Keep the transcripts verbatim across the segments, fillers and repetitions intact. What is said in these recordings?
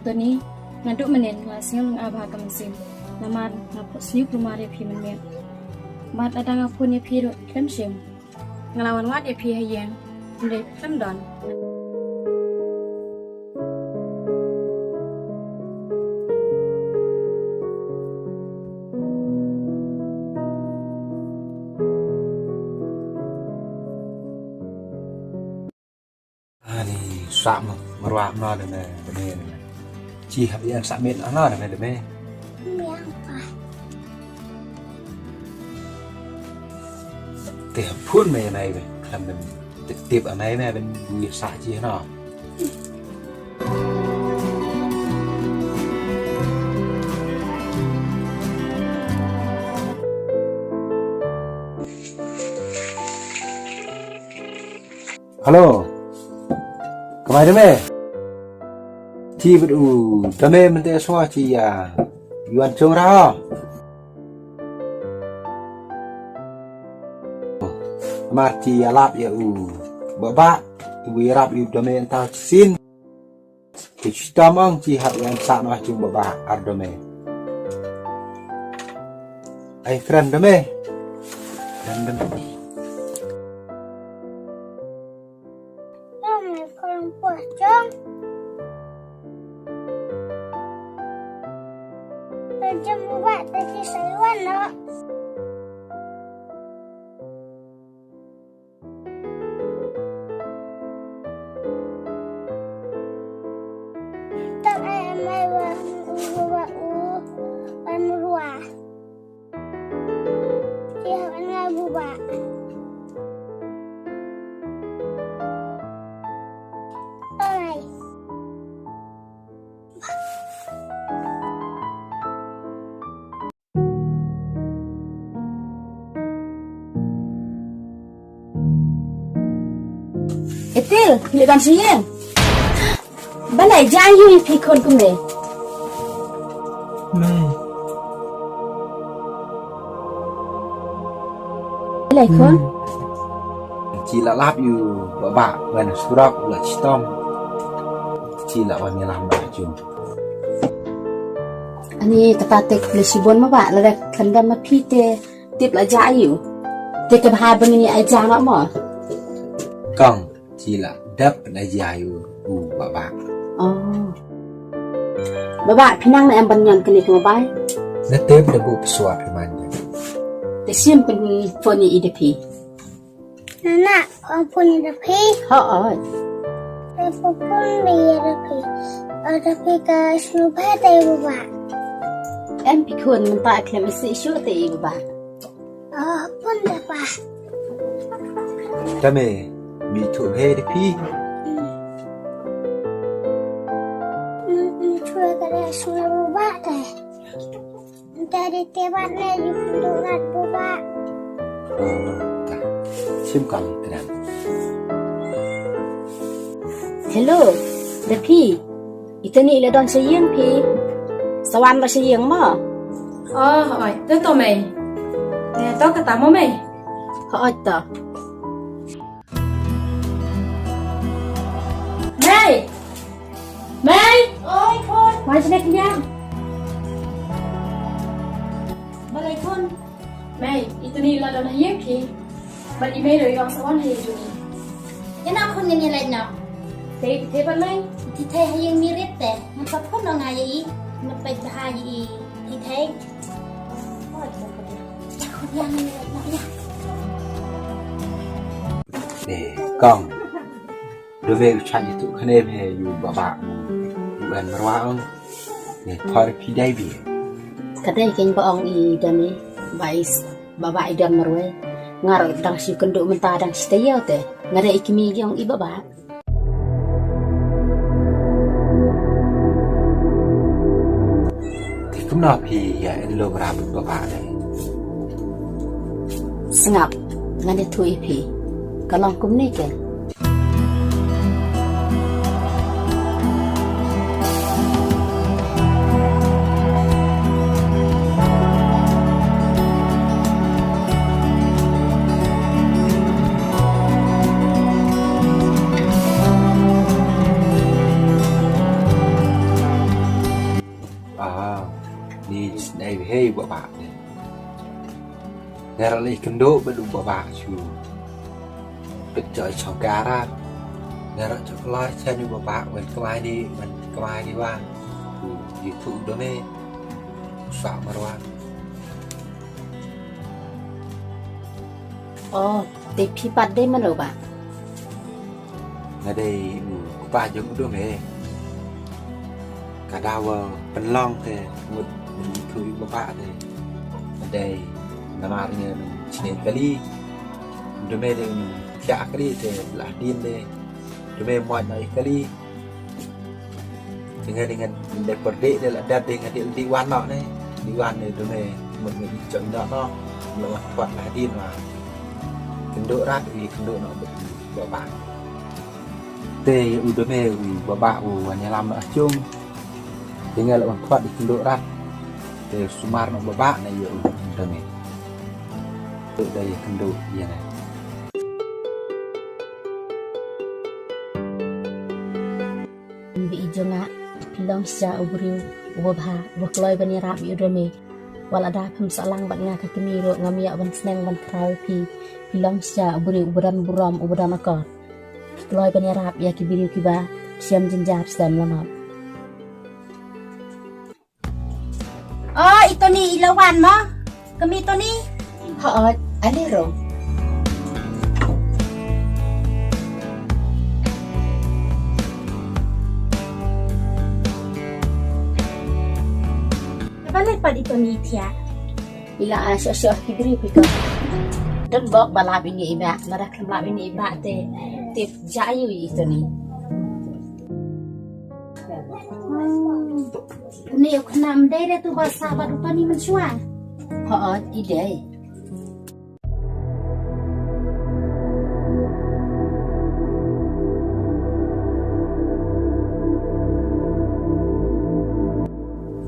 Ni, naduh mynnin nga sngew lyngngoh bha ka mynsiem. Namar nga phohsniew kulmar ïa phi mynmiet. Bad lada nga phone ïa phi ruh khlem shim. Nga la wan wad ïa phi ha ïing, hynrei phi khlem don. Ani, sah mo, marwah mo da me, da me, da me. Chi hap ïa sah miet no da me, da me. Miang pa. Te hap phone me ïa me, khlem ban tip tip ïa me, me ban ïa sah chi no. Hello. Kamai da me? Chi bad u da me mynta sngew chi ïa Yuan Chung Ra. Mar chi ïa lap ïa u Baba, u ïarap ïa u da me ynta shisien. Te shitom ong chi hap ïa sah noh jong Baba ar da me. Ai friend da me. Friend da me. Ong me kong pocong. Pocong buat tadi saya nak. Tak ai mai wa wa u wa murwa. Ïa, nga buba. Alright. Etil, phi la don sha ïing? Balei jia aïu ïa phi khun kumne? Mei. Balei khun? Hmm. Chi la lap ïa u Baba wan surok la chitom. Chi la wan ïalam ba jum. Ani kata te khublei shibun ma Bah, lada khlem don ma phi te tip la jia aïu. Te ka bha ba ngin ïa ai jia noh mo. Kong, chi la dep na jia aïu u Baba. Oh. Baba, phi nang ne em ban ñion kane ka mobile? Na tip da buh password ïa man. Te shim pynphone ïa i da phi. Nana, ong phone ïa da phi. Hooid. Ong phone ïa da phi. Ong da phi ka sngewbha te i Baba. Em phi khun mynta khlem isih shuh te i Baba. Ong phone da pa. Tame, mi thu he da phi. Mi thu ka da sngewbha te. Dari tebat ne yu durat buba. Oh, ta. Sim kami terang. Hello, da phi. Ita ni ila don sha ïing phi. Sa wan ba sha ïing mo. Oh, oi, to to mei. Ne to kata mo mei. Hooid to. Mei! Mei! Oi, khun. Wan sini kenyang. Balei khun? Mei, itu ni la don ha ïing phi. Bad i mei ruh i ong sa wan ha ïing jong i. Ïa na khun ngin ïa leit noh. Te, te balei? Te te ha ïing mi rit te. Ngan sa phone noh nga ïa i. Ngan peit bha ïa i. Te te. Ïa khun ïa ngin ïa leit noh ïa. Eh, Kong. Dove u chat ïa tu khane phi ïa u Baba u, u en marwa ong. Ne por phi dei bi. Ka dei kein ba ong i Dani ba i Baba i don marwei. Nga ruh dang shu kynduh mynta dang shu taïew te. Nga dei i kmie jong i Baba. Te kumno phi ïa en lo bra bad Baba ne? Sngap, ngan ïathuh ïa phi. Ka long kumne ke. Hei, Bah Bah. Nga ruh la ïakynduh bad u Bah Bah shu. Peit jong ka rat. Nga ruh ju kloi sha u Bah Bah, wan kmai ni, wan kmai ni wan. U ïathuh u Dome. U Sah Marwan. Oh, te phi pat dei mano, Bah? Nga dei u kpa jong u Dome. Ka daw ba pynlong te ngut ngi tu i Bah Bah te. Nga dei namar ngi nong chine kali. U Dome dei nong pia kali te la din dei. Dome muat na i kali. Te nga dei ngan dei por dei dei la dap dei nga dei dei wan noh ne. Dei wan ne Dome mut ngi i chok noh noh. Ngi wan kwat la din wa. Kynduh rat i kynduh noh bad i Bah Bah. Te u Dome u Bah Bah u wan ïalam na jong. Te nga la wan kwat i kynduh rat. Te sumar na Bah Bah na ïa u Dome. Te da ïa kynduh ïa na. Bi i jong nga, phi long shisha u briew uba bha, uba kloi ban ïarap ïa u Dome. Wat lada phim sah lang bad nga ka kmie ruh ngam ïoh ban sneng ban khraw ïa phi. Phi long shisha u briew uba don burom, uba don akor. Phi kloi ban ïarap ïa ki briew kiba shem jynjar shem lanot. Oh, i Tony i la wan mo? Kmie Tony? Hooid, ale ro. Balei pat i Tony i thiah? I la ai shoh shoh ki briew phi ko. Don bok ba lap ïa i Bah, lada khlem lap ïa i Bah te tip jia ïa i Tony. Une u khynnah ym dei re tu ba sah bad u Tony mynshuwa. Hooid, i dei.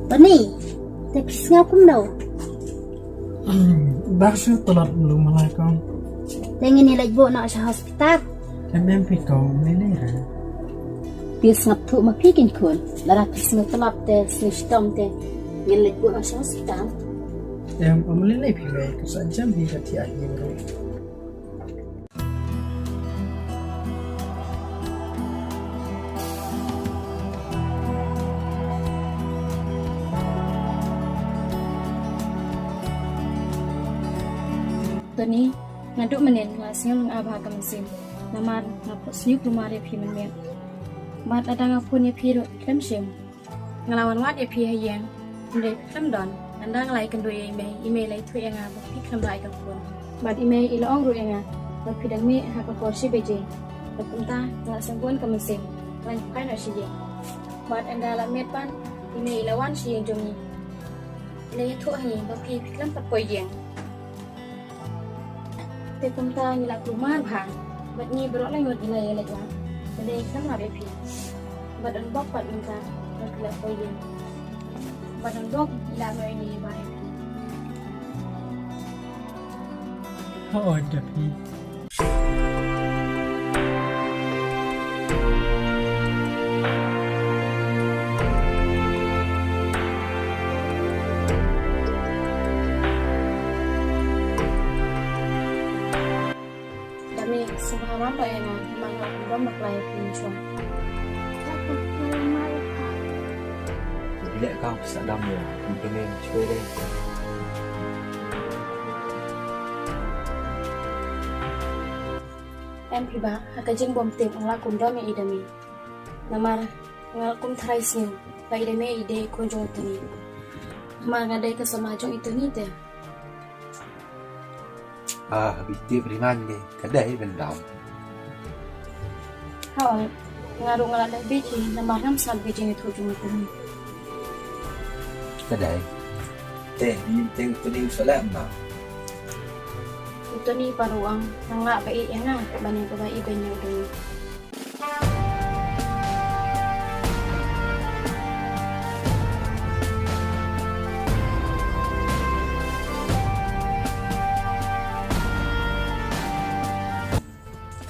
Tony, te phi sngew kumno? Hmm, dak shu tlot mlu malai kong. Te ngin ïa leit buh noh sha hospital. Em em phi kong, lei lei re. Phi sngap thuh ma phi kin khun. Lada phi sngew tlot te sngew shitom te ngin leit buh noh sha hospital. Em, ym lei lei phi re, ka sa jam hi ka thiah hi re. Tony, naduh mynnin nga la sngew lynga bha ka mynsiem. Namar nga put sniew kulmar ïa phi mynmiet. Bad lada nga phone ïa phi ruh khlem shim. Nga la wan wad ïa phi ha ïing. Ym dei khlem don. Ynda nga la ïakynduh ïa i mei, i mei la ïathuh ïa nga ba phi khlem rah ïa ka khun. Bad i mei i la ong ruh ïa nga ba phi dang mih ha ka por shi baje. Bad kumta nga la sngewbun ka mynsiem. Nga la ïakhun noh sha ïing. Bad ynda la miet pat i mei i la wan sha ïing jong ngi. I la ïathuh ha ngi ba phi, phi khlem pat poi ïing. Te kumta ngi la kulmar bha. Bad ngi baroh laingut ngi la ïaleit wad. Te dei khlem lap ïa phi. Bad don bok pat mynta ba phi la poi ïing. Bad don bok ngi la noh ïa ngi ba ïa phi. Hooid da phi. Da me sngewbha wan noh ïa nga, namar nga la pynbam bakla ïa phi mynshuwa. Bileh kong sa dam ïa u, u dame mynshuwa de. Em phi Bah, ha ka jingbymtip nga la kum dom ïa i dame. Namar nga la kum tharai sngew ba i dame i dei i khun jong u Tony. Namar nga dei ka samla jong i Tony te. Ah, bi tip ri man de, ka dei ban dom. Hooid, nga ruh nga la dei beit hi, namar ngam sngap ka jingïathuh jong u Tony. Ka dei. Te, ni te u Tony u sa leh ma. U Tony pat ruh u ong, nang lah ba ïeit ïa nga, ban ïa kaba ïeit ban ïa u Tony.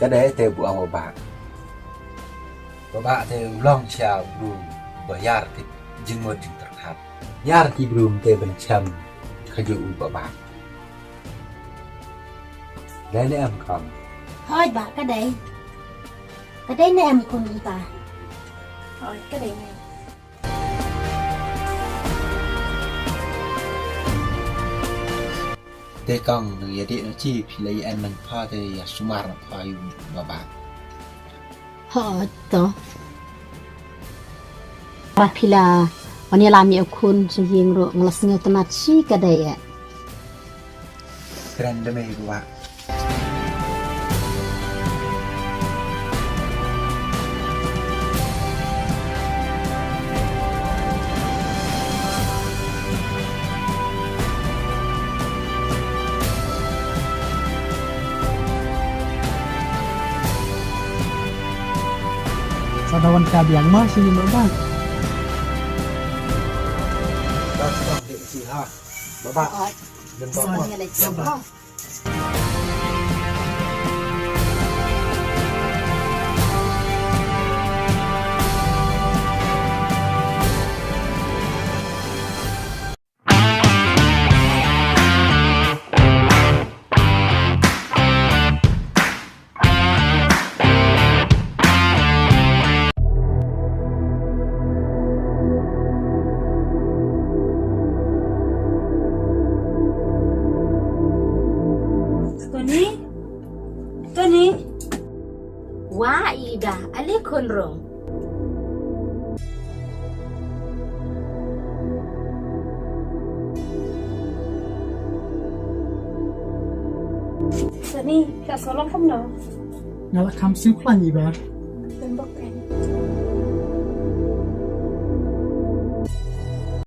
Ka dei te u ong u Bah. U Bah te u long sha u ba ïar ka jingmut jingpyrkhat. Ñiar ki brum te ban chem ka ju u ba ba. Dei ne em khun? Hooid ba, ka dei. Ka dei ne em khun, i pa? Hooid, ka dei ne. Te kong, nang ïa dei na chi phi la ïa en man pha te ïa sumar na pha ïa u ba ba. Ho to. Ba phi la wan ïalam ïa u khun sha ïing ruh, nga la sngewtynnat shi ka dei eh. Kren da mei ruh. Sa da wan ka biang ma sini ma ba. Ba ba. Ba ba. Ba ba. Tony? Tony? Wa i da, ale khun rong. Tony, ka salong kam no? Nga la kham siew khlaiñ i ba.